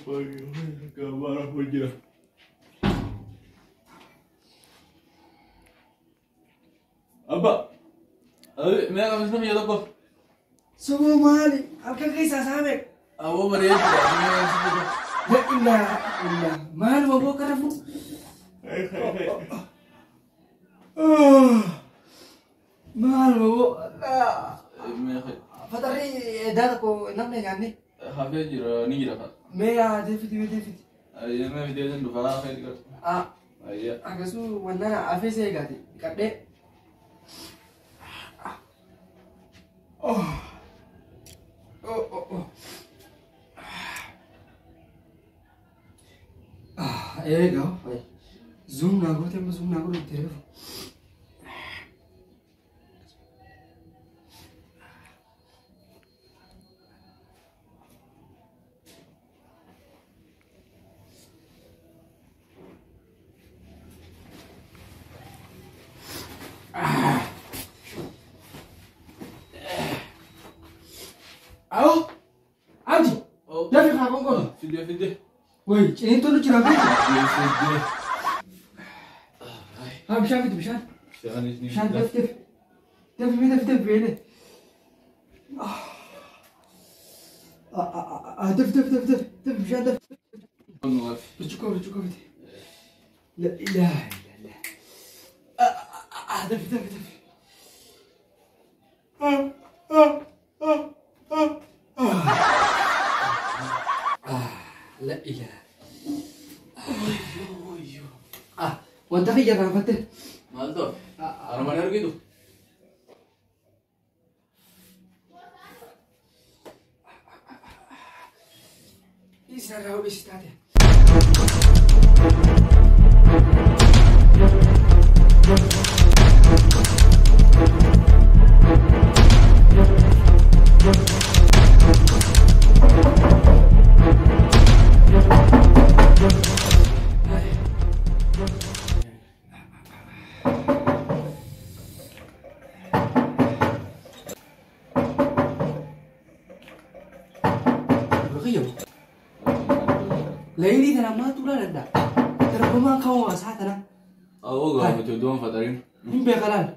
Gabaara hojjira. Abba. Mee qamisni biyya tokko. Soboo maali? Halkan keessaa saame. Aboo bareedu. La ilaha illallah. Maaluma boo karafu? Maaluma boo? Faxarri edaa tokko namni nyaanne. Hafee jira ni jira fa. Mee yaa deefiti mee deefiti. Ayyee mee fidee san dhufaa hafee dhiqatu. Ayyee. Akkasuma wannana hafee see egaati dhiqadhee. Oh. Oh, oh, oh. Ah, egaa. Zoom naa goote amma zoom naa godhu itti reefu. Awo! Abdi! Lafi kaa konkono. Fidee fidee. Wayi ciniintuun jira beeku. Fidee. Haa bishaan fidi bishaan. Bishaanis ni Bishaan daf daf. Daf mee daf daf beele. Daf daf daf daf daf bishaan daf. Burcuqqoo burcuqqoo fidi. La ilaha illallah. Daf daf daf. La ilaha. Wanta kiyya irraanfatte. Maal ta'u? Armaan argitu? Isarraa hodhisi taate. Leeyilii tana maaltu ulaa danda'a? Darbamaan kan hawaasaa tana. Awoo gaafate iddoon faxariin. Hin beeka laal.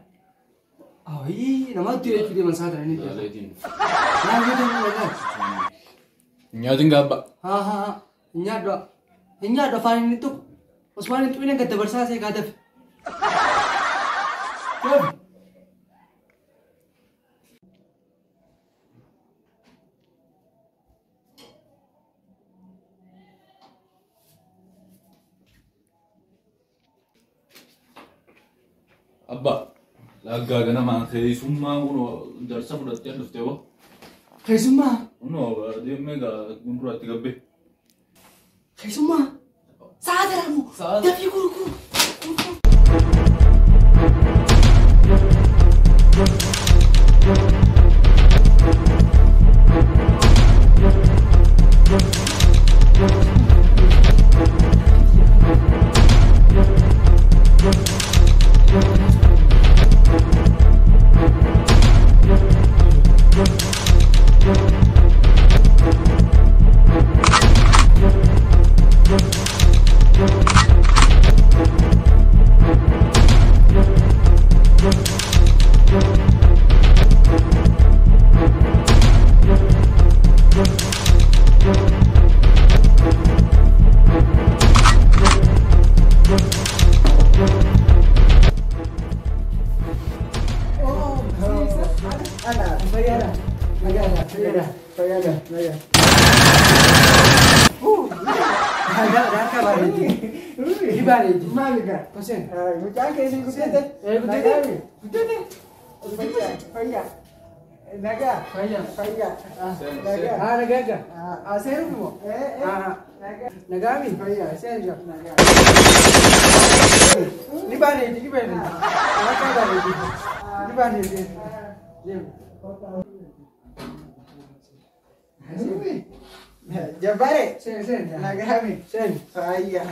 Awii namatti jechuu deeman isaa tana ni beeka. Laal yoo ta'u laal. Nyaatiin gaabba. Haa haa haa. Hin nyaadhu. Hin nyaadhu afaan inni tuqu. Osmaan hin tuqine gad dabarsaa see gaa dafe. Dafe. Abba. Laggaa ganamaan keessummaan kun darsa fudhattee dhuftee boo. Keessummaa. Kunoo deemee gaa gunduraatti gabbe. Keessummaa. Sa'a daraamu. Dafii gurguru. Mucaan keessi guddate. Guddate. Guddate. Fayyaa. Nagaa. Fayyaa. Fayyaa. Nagaa. Haa nagaa egaa. Haa seenuuf moo? Nagaa. Nagaa mi? Fayyaa. Seenu jira. Nagaa. Ni bareedi ni bareedi. Akka bareedi. Ni bareedi. Deemu. Jabbaare. Seenu seenu. Nagaa mi? Seenu. Fayyaa.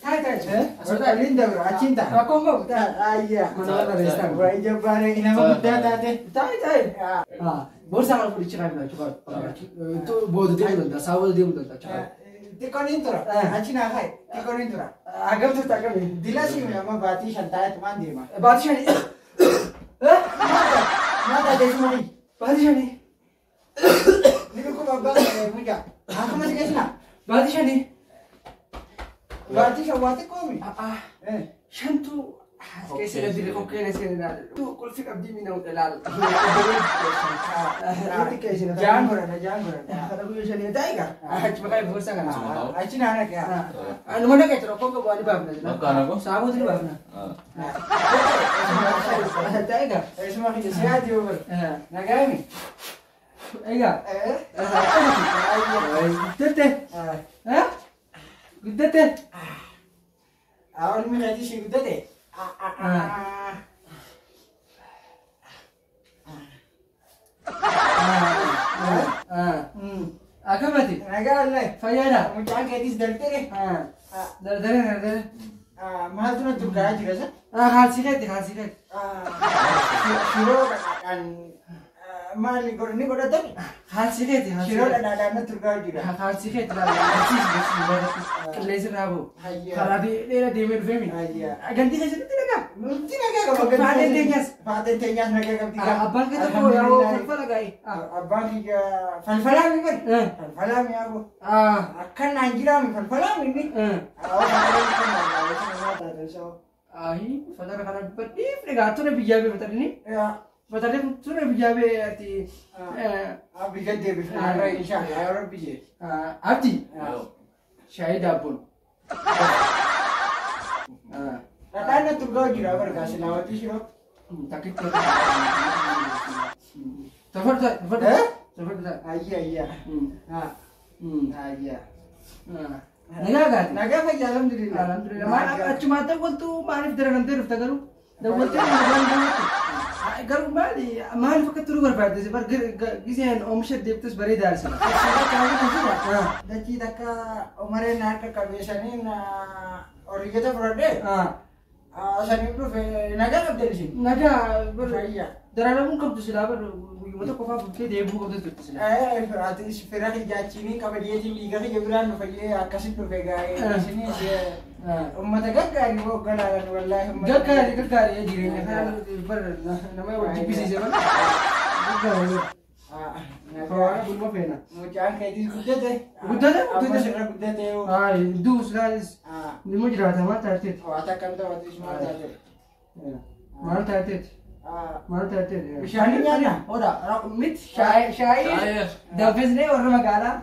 Taa'e taa'e. Waliin dabra achiin ta'a. Rakkoon qabu taa'e. Ayyaa. Mana barreessaa. Waa'ee jabbaare nama guddaa taate. Taa'e taa'e. Boorsaa kana fudhichi kaa'e filachuu qabu. Booda deemuu danda'a. Saa booda deemuu danda'a. Xiqqoon hin tura. Achi naa kaa'i. Xiqqoon hin tura. Hagam turte akkami? Dila siime amma baatii 5 taa'eetumaan deema. Baatii 5. Maal taatee suma kiyya? Baatii 5. Ni dhukkuba abbaa mucaa. Akkuma si geessina? Baatii 5. Baatii 5 waa xiqqoomi. Shantu keessa diri kokkeen seenaa. Qulfi qabdii mina ilaal. Jaan godhadha jaan godhadha. Kana guyyaa 5 taa'iga. Achi maqaa boorsaa kana. Achi naa dhaqe. Numa dhaqe jira kokkoo qabu ani baafna. Bakka ana Saamuuti ni baafna. Taa'iga. Eessuma kiyya si haati yoo bara. Nagaami. Egaa. Guddatte. Guddatte. Olmi keetii si guddate. Akkamati? Nagaa wallahi. Fayyaadha. Mucaan keetiis daldale. Daldale daldale. Maaltu na turgaa jira sa? Haalsi keeti haalsi keeti. Shiroo dhadhaadhaan maali ni godhatani? Haalsi keeti haalsi. Shiroo dhadhaadhaan na turgaa jira. Haalsi keeti qilleensi irraa bu'u. Karaa dheeraa deemee dhufeemi. Ganti keessatti nagaa. Nuti nagaa qaba. Faateen teenyas. Faateen teenyas nagaa qabdi. Abbaan kee tokko yeroo falfala gaa'e. Abbaan kiyya falfalaa mi bari? Falfalaa mi yaaboo. Akkan naan jiraami falfalaa mi inni. Ayi falfala kana badhiif egaa ture biyyaa bee fatalini. Fatalli ture biyyaa bee ati. Abdi gad deebifna har'a inshaallah yaa rabbi jee. Abdi. Shaayii daabboon. Dhadhaan na turgaa jira bargaa silaa shiroo. Takkitti. Tafadda tafadda. Tafadda. Ayya ayya. Ayya. Nagaa gaati. Nagaa fayyaa alhamdulillah. Alhamdulillah. Maal achumaan dawwaltu maaliif daranamtee dhufta garuu? Dawwaltee nagaan dawwaltu. Garuu maali maaliif akka turuu barbaadde bar giseen oomisha deebtus bareedaa arsi. Dachii takka umareen harka qabeessaniin horiyyata fudhadhee saniif dhufe nagaa qabdan isin. Nagaa dararamuun qabdu silaa bar guyyuma tokko fa'aa bultee deebuu qabdu turte silaa. Atis fira kiyyaachiniin qabadiyeetiin dhiiga kiyya biraan dhufayyee akkasit dhufe gaa'ee isinis ummata gaggaarii hogganaalan wallaahi. Gaggaarii gaggaarii jireenya kana bar nama wal jibbisiise bar. Gaggaarii. Kawaana bulma feena. Mucaan keetis guddate. Guddate guddate. Sirra guddate. Ay duus laalis. Nima jiraata maal taateeti? Waa takka mita watis maal taateeti? Maal taateeti? Maal taateeti? Bishaan nyaanna. Oda miti shaayii danfisnee warra magaalaa.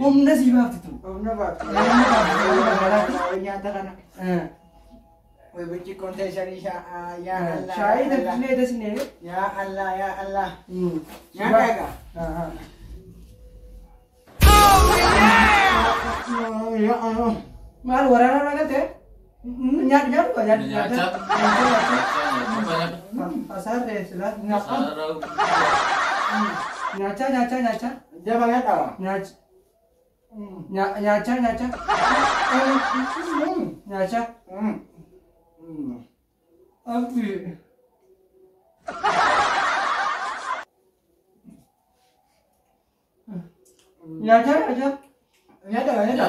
Humna sii baaftitu. Humna baafti. Nyaata kana. Burcuqqoon teessanii yaa Allah. Shaayii danfisnee dasnee. Yaa Allah yaa Allah. Nyaata egaa. Maal waraana dhagalte? Nyaata nyaatu nyaata nyaata. Asaarree silaa. Nyaata nyaata nyaata. Jaba nyaata. Nyaata. Nyaata nyaata. Nyaata. Abdi. Nyaata nyaata. Nyaata nyaata.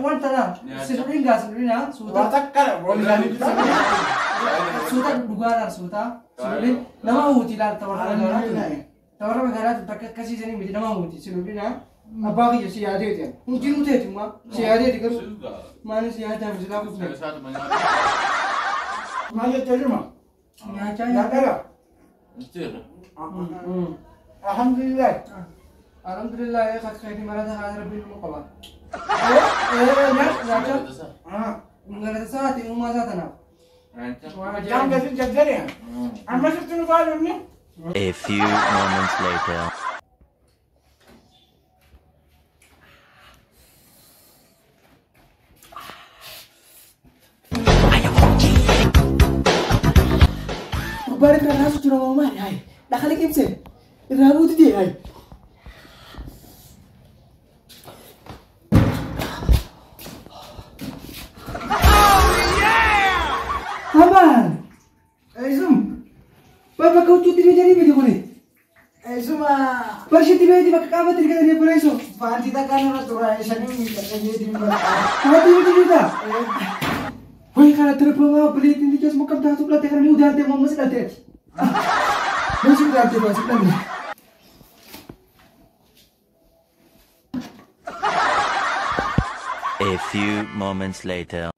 Wanta la. Sirriin gaa sirriin haa suuta. Wanta kana boonsaanii Suuta dhugaadhaan suuta. Sirriin nama huuti ilaal tawarra magaalaa. Tawarra magaalaa bakka akkasiisanii miti nama huuti sirriin haa. Abbaa kiyya si yaadeeti. Hundinuu teeti immoo si yaadeeti garuu maali si yaadaaf silaa kufne. Maal jettee jirma? Nyaachaa nyaata. Alhamdulillah. Alhamdulillah kakkaiti marata haa rabbiin nu qaba. Nyaachaa. Galata isaati uumaa isaa tanaaf. Jaan gasin jajjare. Amma sitti nu faalunni. A few moments later. Gubbaan irra raasu jira moo maali? Hayi, dhaqala qibse. Irraa buuti dee hayi. Amaan! Eessum. Bakka huccuutti ni jedhii miti kuni. Eessuma. Barshitti beeti bakka qaamatti hirkatanii obboleessoo. Faantii takka nama tura isanii miidhaganii bara. Faantii miti jirta. Wayi kana tirbamaa obboleettiin ijas mukkam taatu fudhatte kana ni udaarte moo ammas hidhatte ati. Moo si udaarte moo si hidhanne. A few moments later.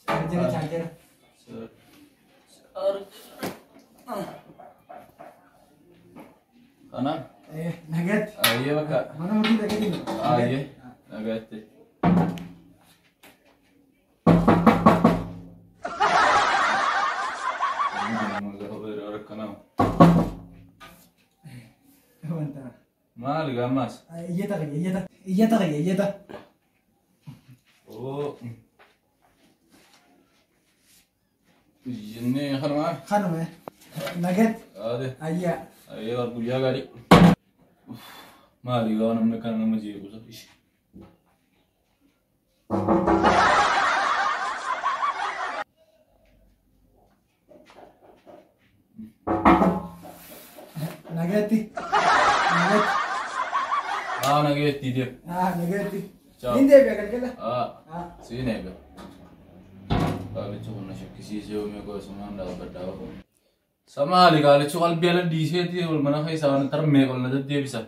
Charger charger. Kanaaf. Nagaatti. Ayyee bakka. Mana murtii dhagatiin. Ayyee. Nagaatti. Wanta. Maal gaammas? Iyyata kiyya iyyata. Iyyata kiyya iyyata. Oo. Jennee kanumaa? Kanuma. Nagaatti. Ade. Ayyaa. Ayyee guyyaa gaarii. Maali gaa namni kana nama jeequ isa. Nagaatti. Nagaatti. Haa nageetti deem. Haa nagaatti. Ciao. Hin deebi'a galgala. Haa siin eega. Qaalichi kun na shakkisiisee yoomii gosumaan dhaabbadhaa. Samaali qaalichi qalbii ala dhiiseeti ol mana keessaa waan tarmee ol na deddeebisa.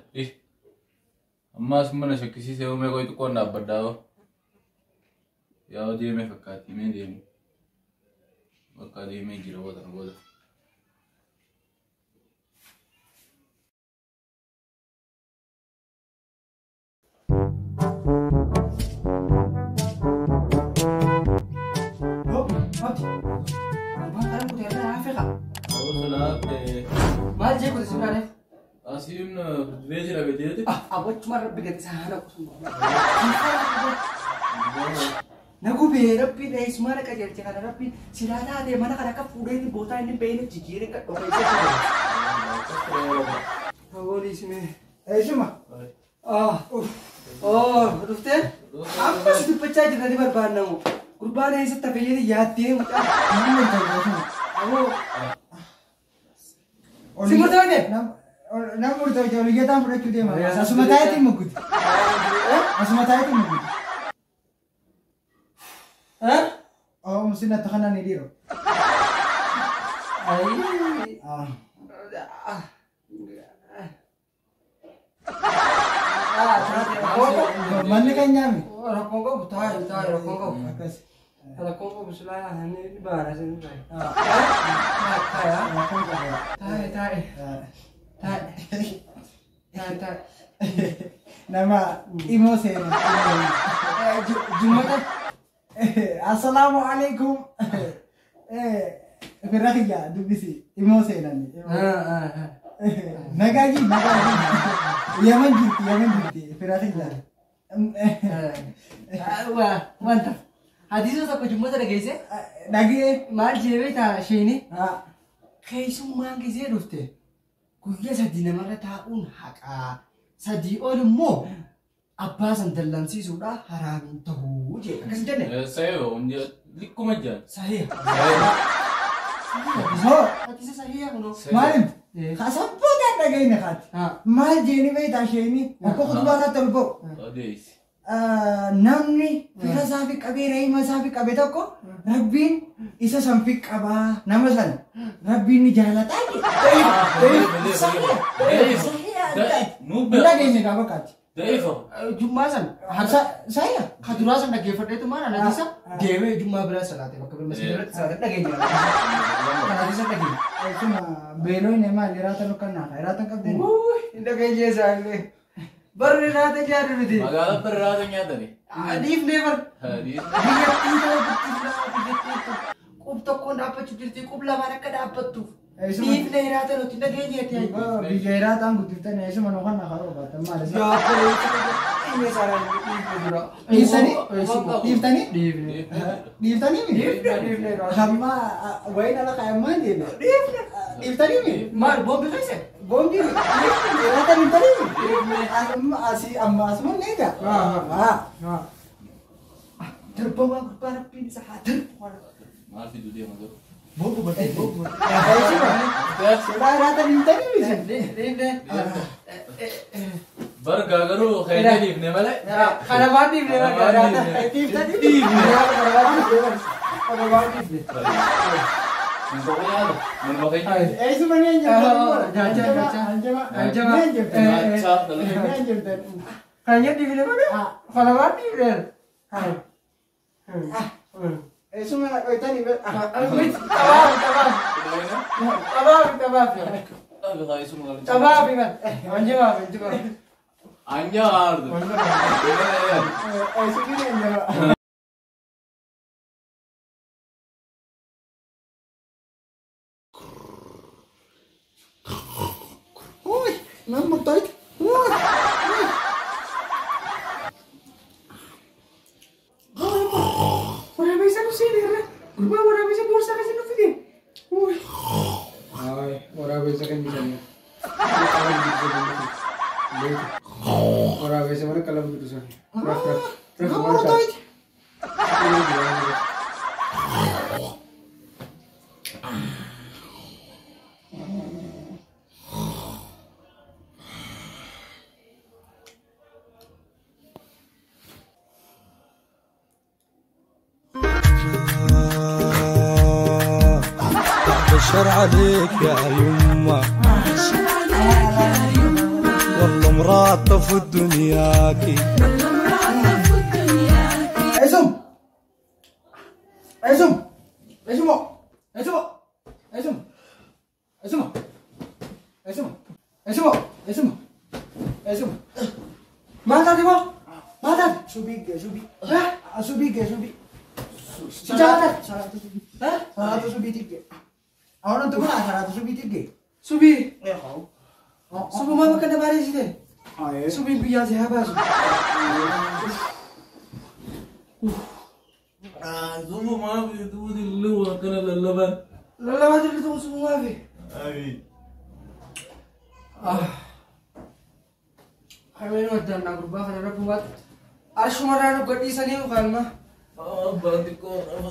Ammaas mana shakkisiisee yoomii qoy xiqqoon dhaabbadhaa. Yaa deemee fakkaatti mee deemu. Bakka deemee jira booda booda. Maal jee kutu simraadheef? Asiin beejira beeteeti. Awwachuma rabbi gadi saana kusuma. Na gubee rabbi dheessumaa na qajeelche kana rabbi silaa taatee mana kana akka fuudhee bootaa inni beeyne jijjiiree kan dhokeessee jiru. Hawoon isimee. Eessuma. Oh, dhuftee? Ammas dubbachaa jirra ni barbaannamu. Gurbaan eessatti hafeyyee yaaddee mucaa. Namni murtaa'e. Awoo. Si murtaa'e? Nama murtaa'e oliyyataan fudhachuu deema. Asuma taa'eetiin mugguti. Asuma taa'eetiin mugguti. Oh, mesti nak tahan ni dia. Ai. Mana kan nyami? Rakong kau tahu, tahu rakong kau. Rakong kau berselah, ni barang sini baik. Tahu, tahu, tahu, tahu, tahu. Nama Imo sen. Jumat. Assalamualaikum. Firahia, dubisi. Imo sen ni. Nagaji, nagaji. Yaman jirti, Yaman jirti. Firahia. Wah, mantap. Hadis tu aku jumpa tadi guys. Nagi, mal jewe ta shini. Keessummaan gisee dhufte guyyaa sadii namarra taa'uun haqaa sadii ol immoo abbaa san dallansiisuudha haraamiin ta'uu jedhe akkas jenne. Sahih, likkuma jaan. Sahih. Hoo. Hadiisa sahiha kunoo. Maalim, kasabboota dhageenye kaati. Maal jeeni beektaa isheeni akka kutubaa irratti ol ba'u. Odeessi. Namni fira isaa fi qabee rahima isaa fi qabe tokko rabbiin isa san fi qabaa nama sana rabbiin ni jaalataa jedhe. Hin dhageenye gaafa kaati. Jummaa san Saya. kaduraa san dhaggeeffadheetu maal hadiisa deemee jummaa biraa salaate bakka masjida irratti salaate dhageenye. Kan hadiisa dhageenye. Suma beeloo maal hiraata lukkannaa hiraata qabdeen. Hin dhageenye isaallee. Barri raata nyaatu nuti. Magaalaa barri raata nyaatani. Dhiifnee bar. Biyyattii ta'e qub tokkoon dhaabbachuu jirti qub lamaan akka dhaabbattuuf. Dhiifnee hiraata nuti dhageenyeeti. Biyya hiraataan guddiftanii eessuma nu kan haroo baatan maal isa. Dhiiftanii? Dhiiftanii? Dhiiftanii mi? Amma wayin ala kaayammaan deemne. Dhiiftanii mi? Maal boombi keessa? Boombi nyaata dhiiftanii mi? Amma asii amma asuma ni eega. Darbamaa gurbaa rabbiin isa haa darbu. Maal fiduu deema garuu? Boombu badee boombu. Silaa nyaata dhiiftanii mi? Dhiifne. Bargaa garuu keenya dhiifne malee. Kana waan dhiifne bargaa. Dhiiftanii mi? Dhiifne. Kana waan dhiifne. Eessuma ni eenjamta? Nyaachaa. Anjama. Anjama. Ni eenjamta. Ni eenjamta. Kana dhiifne malee. Kana waan dhiifne. Eessuma dhoytanii Tabaaf. Tabaaf iman. Anjama. Anja ardu. Eessuma ni eenjama. Uy, nan murtooyte. Uy. Waraabessa nu seenerra. Gurbaa waraabessa boorsaa keessa nu fide. Uy. Ay, waraabessa kan jedhamu. Waraabessa mana qalam bitu sana. Raf raf. Nan murtooyte. بشر عليك يا يما والله مراطف دنياكي. Eessum. Eessum. Eessumo. Eessumo. Eessum. Eessumo. Eessumo. Eessumo. Eessumo. Eessumo. Maal taate boo? Maal taate? Subii gee subii. Subii gee subii. Si jaalatta? Salaatu subii. Salaatu subiitii gee. Awwan wanti kun salaatu subiitii gee. Subii. Subumaa bakka na bareessite. Subiin biyyaa si haa baasu. Subumaa fi duuti luwa akkana lallaban. Lallabaa jirti ta'u subumaa fi. Harmeen waddannaa gurbaa kana rabbumaatti. Arshumarraa nu gadhiisanii yookaan ma.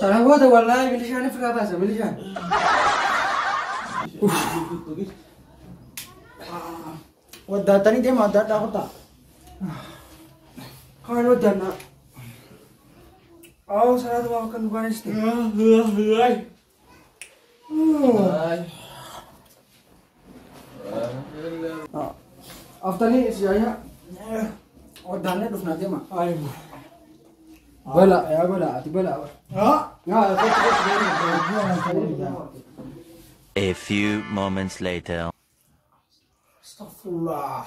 Tana booda wallaahi milishaan ofirraa baasa milishaan. Waddaattanii deema adda addaa kutaa. Kaan waddannaa. Awo salaatuma bakka nu bareessite. Aftanii siyaaya. Waddaannee dhufnaa deema. Bala yaa bala ati bala. Yaa A few moments later. Astaghfirullah.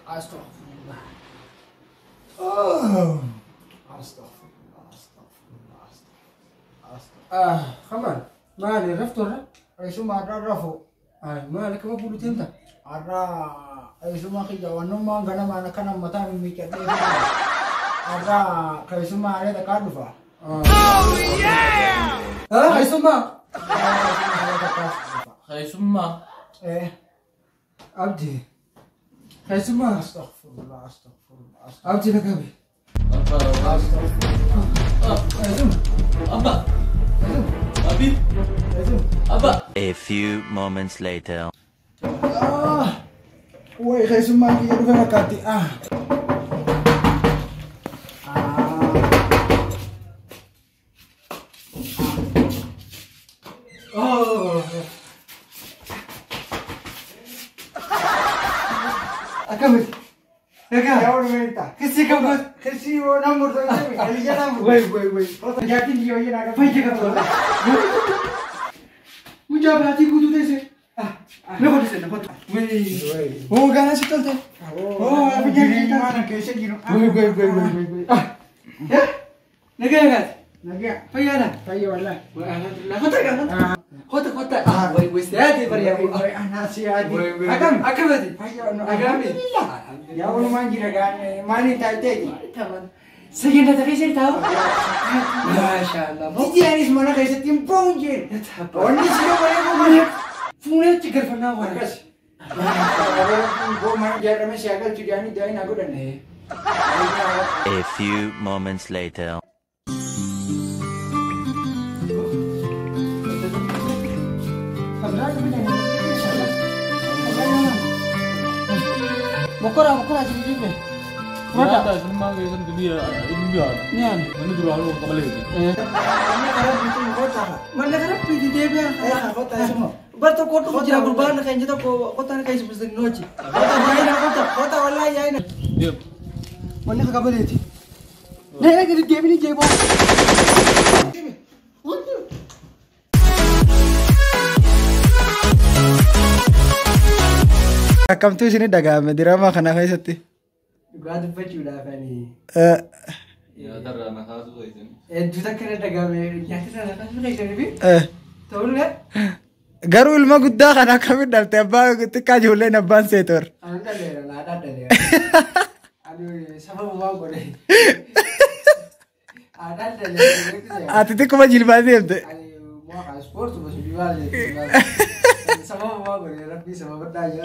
Astaghfirullah. Astaghfirullah. Astaghfirullah. Astaghfirullah. Kamal maali raftu irra? Eessuma har'a rafu. Maali kama buluteen ta'a? Har'a eessuma kiyya wannummaan ganamaan akkana mataa mimmiiccadhee har'a keessummaa haree takkaa dhufa. Keessummaa? Keessummaa. Abdi. Keessummaa. Astaghfirullah. Astaghfirullah. Abdi na qabi. Abba. Abi. Abba. A few moments later. Wai keessummaan kiyya dhufe fakkaatti. Akkamitti? Egaa. Yaa dhufeetta. Kissii kam goota? Kissii yoo nama murtoofte galii nama Wai wai wai. Jaartiin biyya wayii naa Fayya qabdu. Mucaa baatii guutuu teesse. Na qottise na qotte. Wai. Oo gaana si tolte. Oo Jireenya mana keessa jiru. Wai wai wai wai wai. Nagaa nagaati. Nagaa. Fayyaadha. Fayya wallaahi. Alhamdulillah. Qotta qotta. Qotta qotta. Dhufta. Way way siyaati bariyaa. Anaa siyaati. Akkam akkamati? Alhamdulillah. Yaa walumaan jira gaan maaliin taa'iteeti? Sagantaa keessa taa'u. Maashaallah. Ijaanis mana keessatti hin ba'u jeen. Wanni si yoo bareedu Fuunee achi galfannaa waan. Akkas. Mana ijaarame si agalchu jaanii daa'ina godhan. A few moments later. Mokora mokora sini jibe. Nyaata isinummaa keessan dubbii inni yaada. Ni Manni duraan qabaleeti. Mana kana piti deebi'a. Bar tokko tokko jira gurbaan kan jedhu tokko qotaan kan isin nochi. Kota wallahi yaa'ina. Deem. Wanni akka qabaleeti. Nee gadi deebini jeeboo. Akkamtu isin dhaga'ame diraamaa kana keessatti? Dhugaa dubbachuudhaaf ani Nyaatarraa na kaasuu keessan. hedduu takka irra dhaga'ame nyaata irraa kaasuu keessanii fi ta'ullee Garuu ilma guddaa kana akkamiin dhalte abbaa xiqqaa ijoolleen abbaan seetor. ani dhaleera laadhaa dhaleera. Ani sababumaan godhe. Aadaan dhaleera. Ati xiqquma jilbaa deemte. Ani muka ispoortii gosa biyyaa sababa waan godhe rabbii sababa dhaa jira.